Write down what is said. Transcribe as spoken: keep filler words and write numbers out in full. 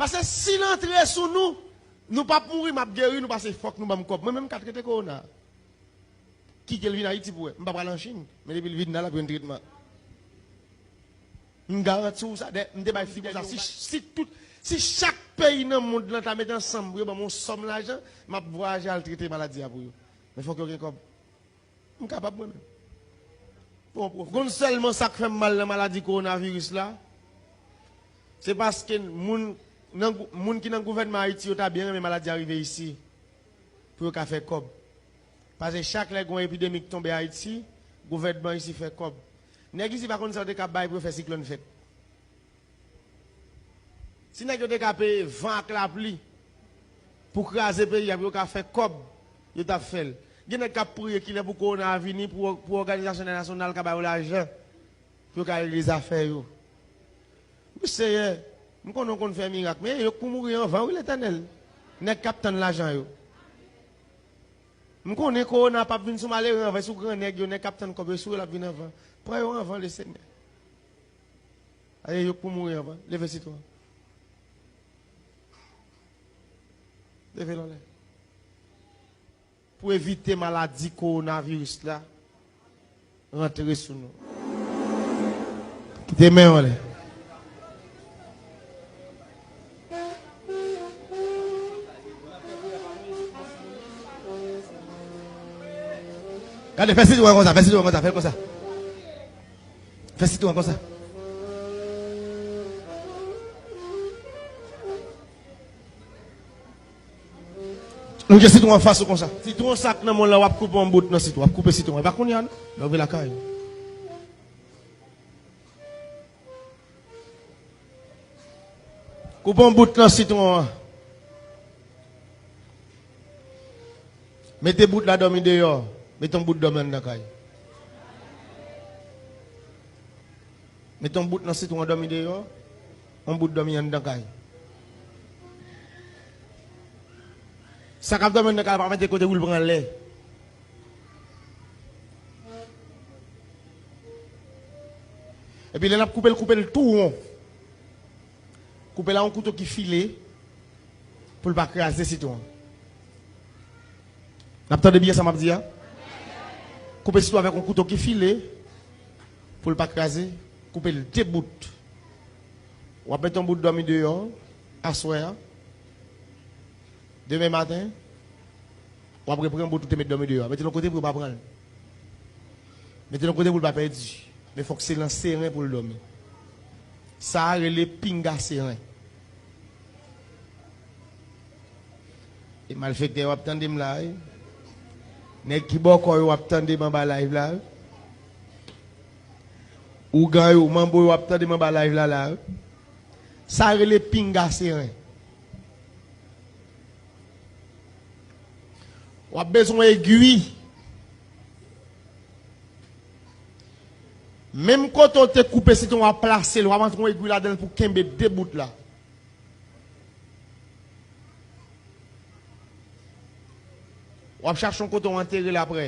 Paske si l antre sou nou, nou p ap mouri, m ap geri nou, paske fòk nou ban m kòb. Mwen menm, m ka trete kowona. Kite l vin Ayiti pou wè. M pa pral an Chin, men depi l vin la, l ap jwenn tretman. M garanti w sa, dè, m te bay fi konsa. Si, si tout, si chak peyi nan mond lan ta mete ansanm pou yo ban m yon sòm lajan, m ap vwayaje al trete maladi a pou yo. Men fòk yo gen kòb. M kapab mwen menm. Bon, pwof. Konn sèlman sa k fè m mal nan maladi kowonaviris la, se paske moun, nan gou-, moun ki nan gouvènman Ayiti yo ta byen renmen maladi a rive isi pou yo ka fè kòb. Paske chak lè gen yon epidemi k tonbe Ayiti, gouvènman isi fè kòb. Nèg isi pa konn sa yo te ka bay pou yo fè siklòn fèt. Si nèg yo te ka peye van ak lapli pou kraze peyi a, pou yo ka fè kòb, yo t ap fè l. Gen nèg k ap priye kilè pou kowona a vini, pou, pou òganizasyon entènasyonal ka ba yo lajan, pou yo ka regle zafè yo. Wi, Seyè, m konnen w konn fè mirak, men yo k pou mouri anvan, wi, Letènèl. Nèg k ap tann lajan yo. M konnen kowona p ap vin sou malere anvan, e sou gran nèg yo, nèg k ap tann kòb yo, sou yo l ap vin anvan. Pran yo anvan, Lesenyè. Aye, yo k pou mouri anvan. Leve sitwon. Leve l anlè. Pou evite maladi kowonaviris la rantre sou nou. Kite men w anlè. Gade, fè sitwon konsa, fè sitwon konsa, fè l konsa. Fè sitwon konsa. Nou gen sitwon anfas ou konsa. Sitwon sa k nan men w la, w ap koupe yon bout nan sitwon. W ap koupe sitwon. E pa kounye a, non. Lè w vin lakay. Koupe yon bout nan sitwon an. Mete bout la dòmi deyò. Mete yon bout dòmi anndan kay. Mete yon bout nan sitwon an dòmi deyò. Yon bout dòmi anndan kay. Sa k ap dòmi anndan kay la pa mete kote pou l pran lè. Epi lè n ap koupe l, koupe l tou won. Koupe l a yon kouto ki file pou l pa kraze sitwon an. N ap tande byen sa m ap di a? Koupe sitwon avèk yon kouto ki file pou l pa kraze. Koupe l de bout. W ap mete yon bout dòmi deyò aswè a. Demen maten, w ap reprann bout ou te met dòmi deyò a. Mete l yon kote pou yo pa pran l. Mete l yon kote pou l pa pèdi. Men fòk se nan seren pou l dòmi. Sa a rele pinga seren. E malfektè yo ap tande m la, wi. Nèg ki bòkò yo ap tande m anba live la, wi. Ougan yo, manbo yo ap tande m anba live la, la, wi. Sa rele pinga seren. W ap bezwen egwi. Menm kote w te koupe sitwon, w ap plase l, w ap antre yon egwi ladan l pou kenbe de bout la. W ap chache yon kote w antere l apre.